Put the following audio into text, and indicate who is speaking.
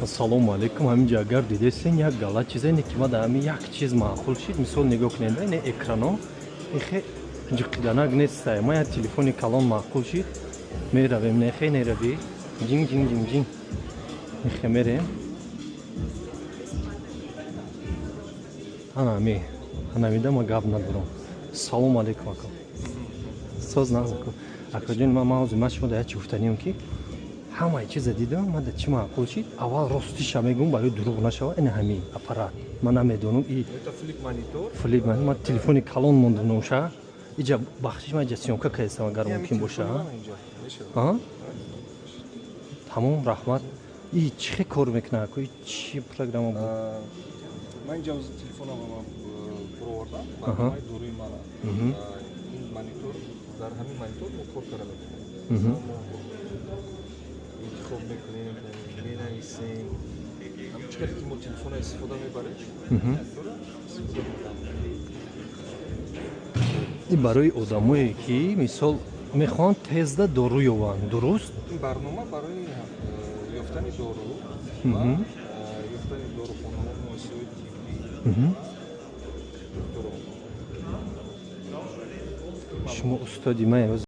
Speaker 1: Ассалому алайкум. Ҳаминҷа агар дидесен, як гала чизе не, ки ма дар ҳамин як чиз маъқул шид. Мисол, нигоҳ кунед, ин экрано ихе ҷиқиданак нестай. Ма як телефони калон маъқул шид. Меравем, нехе нерави, ҷин ҷин ҷин ҷин, ихе мерем. Анами анамида ма гап надорам. Салому алайкум, ака. Соз нағз, акаҷон. Ма мавзӯи ма шумо дар як чи гуфтанием, ки ҳамаи чиза дидам, ма да чӣ маъқул шид. Аввал ростиша мегӯм, барои дурӯғ нашава. Ина ҳамин аппарат, ма намедонам и флип. Ма телефони калон мондум ноша. Иҷа, бахшиш, ма иҷа съёмка кардесам, агар мумкин боша. Тамом, раҳмат. И чӣ хе кор мекунад, аку? И чӣ программа буд?
Speaker 2: Ман инҷа телефонам буровардам, барномаи доруи мана. Ин монитор, дар ҳамин монитор мо кор карда метавонем, интихоб мекунем, менависем. Чӣ қадр ки мо телефона истифода мебарем, истифода бурдан.
Speaker 1: И барои одамое, ки мисол мехоҳанд тезда дору ёбанд, дуруст?
Speaker 2: Ин барнома барои ёфтани дору ва ёфтани дорухонаҳо, муассисаҳои тиббӣ.
Speaker 1: Шумо устоди ман.